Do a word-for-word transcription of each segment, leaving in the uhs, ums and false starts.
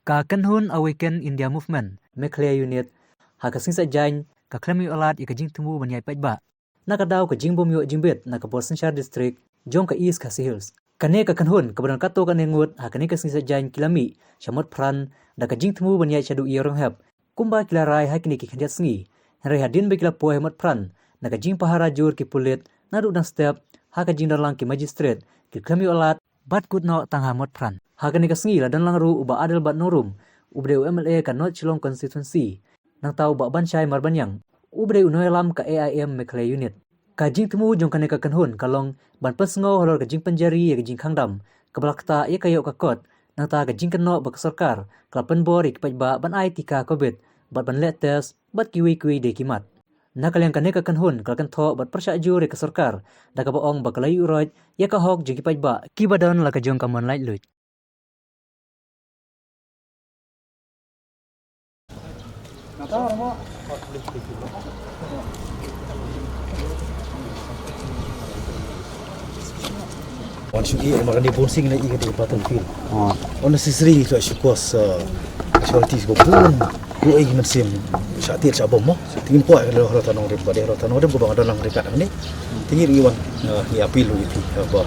Ka kynhun Awaken India Movement Meghalaya Unit ha ka sngi Saitjaiñ ka khlem ïoh lad ïa ka jingthmu ban ïaid paidbah na ka daw ka jingbym ïoh jingbit na ka por synshar district jong ka East Khasi Hills. Kane ka kynhun kaba don katto katne ngut ha kane ka sngi Saitjaiñ ki la mih sha Motphran da ka jingthmu ban ïaid shaduh ïa Rong Hep kumba ki la rai ha kine ki khyndiat sngi. Hynrei hadien ba ki la poi ha Motphran na ka jingpahara jur ki pulit naduh dang step ha ka jingdon lang ki magistrate ki khlem ïoh lad bad kut noh tang ha Motphran. Ha kane ka sngi la don lang ruh u Bah Adelbert Nongrum uba dei u M L A ka North Shillong Constituency, nangta u Bah Banshai Marbaniang uba dei u nongïalam ka A I M Meghalaya Unit. Ka jingthmu jong kane ka kynhun ka long ban pynsngew halor ka jingpynjari ïa ka jingkhang dam kaba la ktah ïa ka ïoh ka kot, nangta ka jingkynnoh ba ka sorkar ka la pynbor ïa ki paidbah ban ai tika covid bad ban leh test bad kiwei kiwei de ki mat. Na ka liang kane ka kynhun ka la kynthoh bad pyrshah jur ïa ka sorkar da kaba ong ba ka la ïuhroit ïa ka hok jong ki paidbah kiba don la ka jong ka mon laitluid. Wan shu ïeh ma kane bun sing na ïeh ka dei battlefield. Unnecessary to shu cause, uh, casualties ba bun. Ku ai ki mynsiem shah tied shah bom mo. Te ngim kwah ka halor halor ta nongrim ba dei halor ta nongrim ba nga don lang ryngkat hangne. Te ngi ngi wan, uh, ngi appeal ïa phi, uh, ba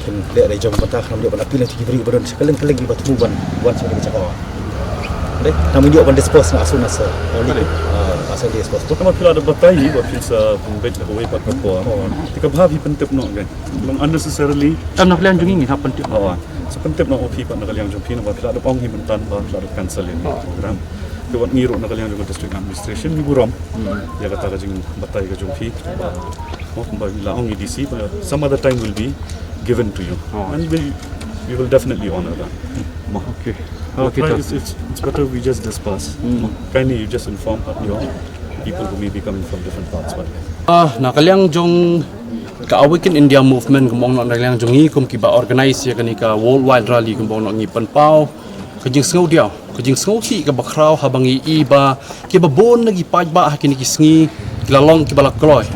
kin leh da jong bynta khnang ba appeal ïa ki briew ba don sha kylleng kylleng kiba thmu ban wan sha kane ka jaka. Dei, nang mynjur ban dispose na as soon as, uh, early, uh, as early as possible. Namar phi la da batai ba phi sa pynbeit da kawei pat ka por. Te kaba phi pyntip noh kan. Long unnecessarily. Tam na ka liang jong ngi ngi hap pyntip. Oh, sa pyntip noh phi pat na ka liang jong phi namar phi la da ong hi mynta ba phi la da cancel ïa kane ka program. Te wat ngi ruh na ka liang jong ka district administration ngi burom ïa kata ka jingbatai ka jong phi. Mo kumba la ong i D C, but some other time will be given to you. Oh. And we, we will definitely honor that. Mo. Okay. Okay, it's, it's, it's better we just disperse. Kindly you just inform your people who may be coming from different parts. But ah, na ka liang jong ka Awaken India Movement, kumba ong noh na ka liang jong ngi kum kiba organize ïa kane ka worldwide rally, kumba ong noh ngi pynpaw ka jingsngewdiaw, ka jingsngewsih kaba khraw haba ngi i ba kiba bun na ki paidbah ha kine ki sngi ki la long kiba la kloi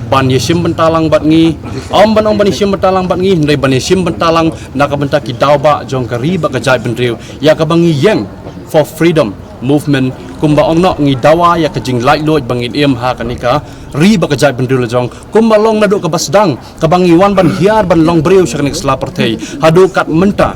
ban ïashim bynta lang bad ngi. Ym ban ong ban ïashim bynta lang bad ngi, hynrei ban ïashim bynta lang na ka bynta ki daw bah jong ka ri bad ka jaitbynriew ïa kaba ngi ïeng for freedom movement. Kumba ong noh ngi dawa ïa ka jinglaitluid ba ngin im ha kane ka ri bad ka jaitbynriew la jong. Kumba long naduh kaba sdang kaba ngi wan ban hiar ban long briew sha kane ka sla pyrthei, haduh kat mynta,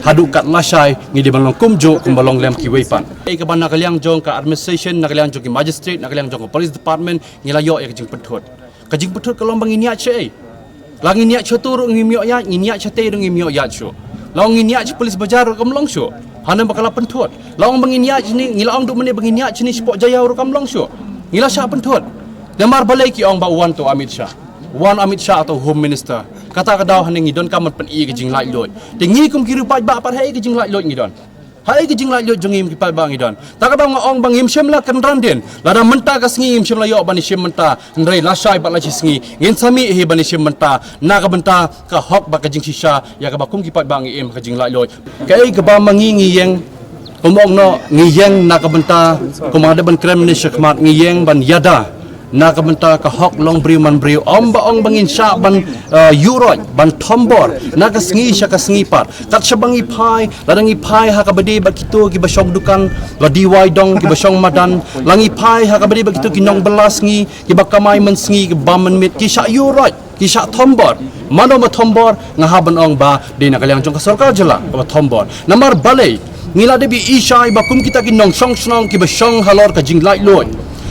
haduh kat lashai ngi dei ban long kumjuh kumba long lem kiwei pat. Ei kaba na ka liang jong ka administration, na ka liang jong ki magistrate, na ka liang jong ka police department ngi la ïoh ïa ka jingpynthut. Ka jingpynthut ka long ba ngin ïaid shaei. La ngin ïaid shato ruh ngim ïoh ïaid, ngin ïaid shatei ruh ngim ïoh ïaid shuh. La ngin ïaid sha police bazaar ruh kam long shuh. Hynrei ba ka la pynthut. La ong ba ngin ïaid shane, ngi la ong duh mynne ba ngin ïaid shane shapoh Jaïaw ruh kam long shuh. Ngi la shah pynthut. Namar balei ki ong ba u wan uto u Amit Shah. U wan u Amit Shah uto u Home Minister. Kata ka daw hangne ngi donkam ban pyni ka jinglaitluid. Te ngi kum ki riew paidbah pat haei ka jinglaitluid ngi don. Haei ka jinglaitluid jong ngi kum ki paidbah ngi don. Ta ka daw nga ong ba ngim shym la kynran dien. Lada mynta ka sngi ngim shym la ïoh ban ïashim bynta. Hynrei lashai bad lashisngi ngin sa mih hi ban ïashim bynta na ka bynta ka hok bad ka jingshisha ïa kaba kum ki paidbah ngi im ha ka jinglaitluid. Kaei kaba ma ngi ngi ïeng, kumba ong noh ngi ïeng na ka bynta, kumba nga dei ban kren mynne shakhmat, ngi ïeng ban ïada na ka bynta ka hok long briew man briew. Ym ba ong ba ngin shah ban, eh, ïuhroit, ban thombor na ka sngi sha ka sngi pat. Kat shaba ngi phai, lada ngi phai ha kaba dei bad kito kiba shong dukan, la D Y dong kiba shong madan, la ngi phai ha kaba dei bad kito ki nongbylla sngi, kiba kamai mynsngi, kiba mynmiet, ki shah ïuhroit, ki shah thombor. Mano ba thombor? Nga hap ban ong ba dei na ka liang jong ka sorkar jylla kaba thombor. Namar balei? Ngi la dep ïohi shai ba kum kita ki nongshong shnong kiba shong halor ka jinglaitluid,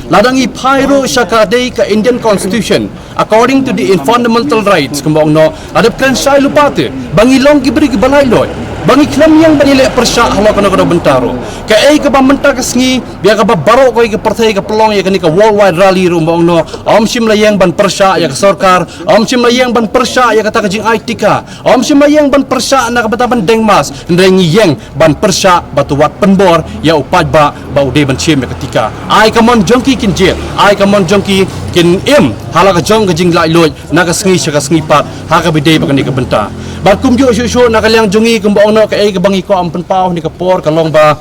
lada ngi phai ruh sha ka dei ka Indian Constitution, according to the fundamental rights, kumba ong noh, la dep kren shai lypa te ba ngi long ki briew kiba laitluid, ba ngi khlem ïeng ban ïaleh pyrshah halor kano kano bynta ruh. Kaei kaba mynta ka sngi, bad ïa kaba baroh kawei ka pyrthei ka pynlong ïa kane ka worldwide rally ruh, kumba ong noh, ym shym la ïeng ban pyrshah ïa ka sorkar, ym shym la ïeng ban pyrshah ïa kata ka jingai tika, ym shym la ïeng ban pyrshah na ka bynta ban deng mask, hynrei ngi ïeng ban pyrshah bad to wad pynbor ïa u paidbah ba u dei ban shim ïa ka tika. Ai ka mon jong ki kin jied, ai ka mon jong ki kin im ha la ka jong ka jinglaitluid na ka sngi sha ka sngi pat ha kaba dei bad kane ka bynta. Bad kumjuh shuh shuh na ka liang jong ngi, kumba ong noh, kaei kaba ngi kwah ban pynpaw ha kane ka por ka long ba,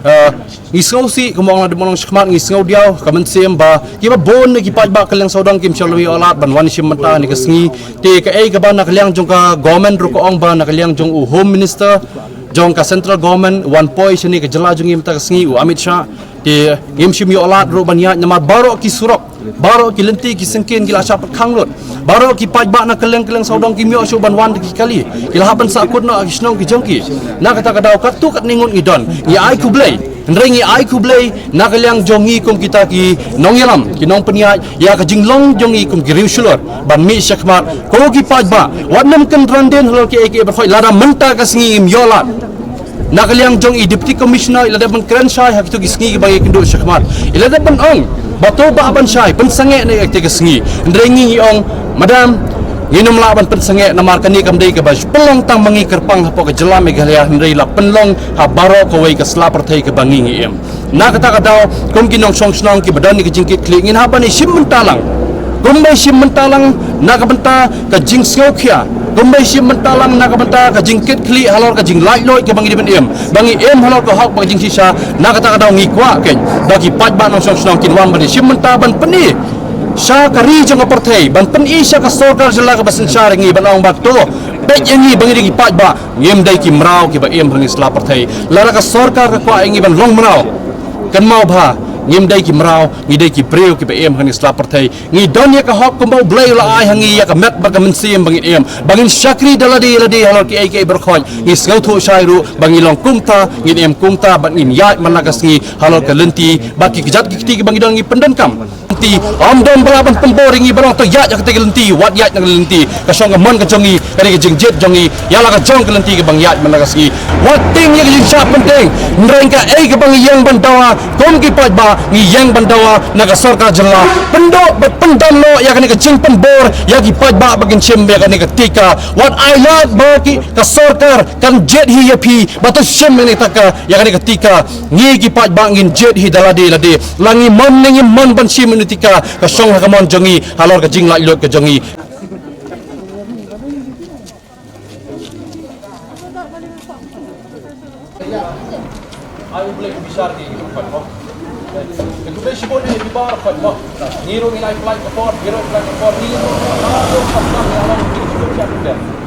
eh, ngi sngewsih, kumba ong noh, dei ban ong shakhmat, ngi sngewdiaw ka mynsiem ba kiba bun na ki paidbah kylleng sawdong kim shym la ïoh lad ban wan shim bynta ha kane ka sngi. Te kaei kaba na ka liang jong ka government ruh ka ong ba na ka liang jong u Home Minister jong ka central government wan poi shane ka jylla jong ngi mynta ka sngi, u Amit Shah. Te ngim shym ïoh lad ruh ban ïaid namar baroh ki surok, baroh ki lynti ki syngkien ki la shah pat khang lut. Baroh ki paidbah na kylleng kylleng sawdong kim ïoh shuh ban wan da ki kali. Ki la hap ban sahkut noh ha ki shnong ki jong ki. Na kata ka daw katto katne ngut ngi don, ngi ai khublei. Hynrei ngi ai khublei na ka liang jong ngi kum kita ki nongïalam, ki nongpynïaid ïa ka jinglong jong ngi kum ki riewshlur ban mih shakhmat. Ko ki paidbah, wat nym kynran dien halor kiei kiei baroh, lada mynta ka sngi ngim ïoh lad, na ka liang jong i Deputy Commissioner i la dep ban kren shai ha kito ki sngi kiba ngi kynduh shakhmat. I la dep ban ong ba to bah ban shai, pynsangeh na ïa kito ki sngi. Hynrei ngi ngi ong, madam, ngin ym lah ban pynsangeh namar kane kam dei kaba pynlong tang ma ngi kyrpang hapoh ka jylla Meghalaya, hynrei la pynlong ha baroh kawei ka sla pyrthei kaba ngi ngi im. Na kata ka daw, kum ki nongshong shnong kiba don ïa ka jingkitkhlieh, ngin hap ban ïashim bynta lang. Kumba ïashim bynta lang na ka bynta ka jingsngewkhia, kumba ïashim bynta lang na ka bynta ka jingkitkhlieh halor ka jinglaitluid kaba ngi dei ban im, ba ngi im halor ka hok bad ka jingshisha. Na kata ka daw ngi kwah keiñ ba ki paidbah nongshong shnong kin wan ban ïashim bynta, ban pyni sha ka ri jong ka pyrthei, ban pyni sha ka sorkar jylla kaba synshar ïa ngi ban ong ba to, peit ïa ngi ba ngi dei ki paidbah, ngim dei ki mraw kiba im ha kane ka sla pyrthei. Lada ka sorkar ka kwah ïa ngi ban long mraw, kynmaw bha, ngim dei ki mraw, ngi dei ki briew kiba im ha kane ka sla pyrthei. Ngi don ïa ka hok kumba U Blei u la ai ha ngi ïa ka met bad ka mynsiem ba ngin im, ba ngin shakri da lade lade halor kiei kiei baroh. Ngi sngewthuh shai ruh ba ngi long kumta, ngin im kumta bad ngin ïaid man la ka sngi halor ka lynti, ba ki kjat ki kti kiba ngi don ngi pyndonkam. Lynti, ym don ba lah ban pynbor ïa ngi ba long to ïaid ha kata ka lynti, wat ïaid na ka lynti. Ka shong ka mon ka jong ngi, ka dei ka jingjied jong ngi ïa la ka jong ka lynti kaba ngi ïaid man la ka sngi. Wat tieng ïa ka jingshah pynteng. Hynrei kaei kaba ngi ïeng ban dawa kum ki paidbah, ngi ïeng ban dawa na ka sorkar jylla, pynduh bad pyndam noh ïa kane ka jingpynbor ïa ki paidbah ba kin shim ïa kane ka tika. Wat ai lad ba ki, ka sorkar kan jied hi ïa phi ba to shim ïa kane ka tika, ïa kane ka tika. Ngi ki paidbah ngin jied hi da lade lade. La ngi mon ne ngim mon ban shim ïa kane ka tika, ka shong ha ka mon jong ngi halor ka jinglaitluid ka jong ngi. Ai U Blei u bishar ki khot mo. Ki U Blei shibun ïa ki bar khot mo. Ngi ruh ngi lai pynlait ka por, ngi ruh pynlait ka por, ngi ruh ngi ruh ngi ruh ngi ruh